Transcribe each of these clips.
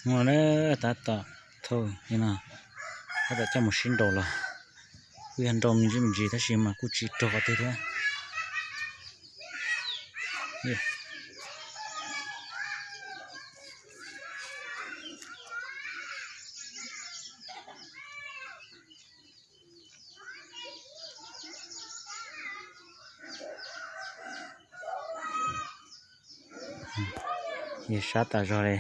Mus na, tab tom thauj no, tab tom coj mus sib nraus los. Kuj yog nrau me ntsis me ntsis tab sis mas kuj tsis raug qhov twg thiab. Yog sab tas zog li.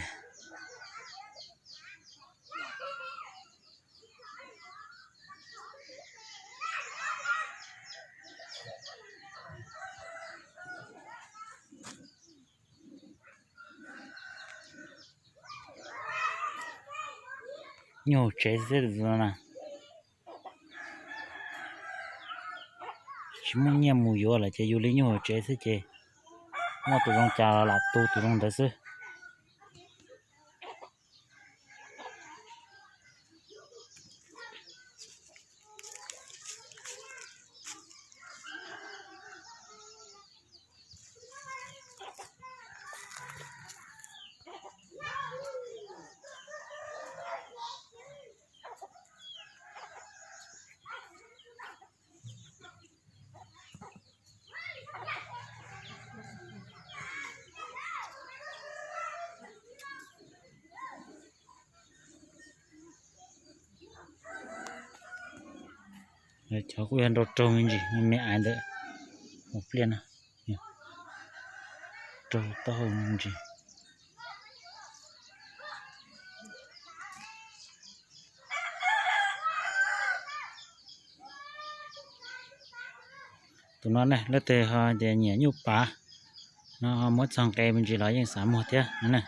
Nyuj haus tsev xwb na. Tsis muaj nyiaj mus yuav lawm ces yus li nyuj haus tsev xwb ces muaj tus zoo cas los lam tu tus zoo ntawd xwb. Cov kuj yog nrau raug me ntsis, me ais ntawm hauv pliaj na, raug taub hau me ntsis. Tus no ne, leej twg ho tias nyiam nyuj pav no ho muab txog nqe me ntsis los yeej xav muag thiab no ne.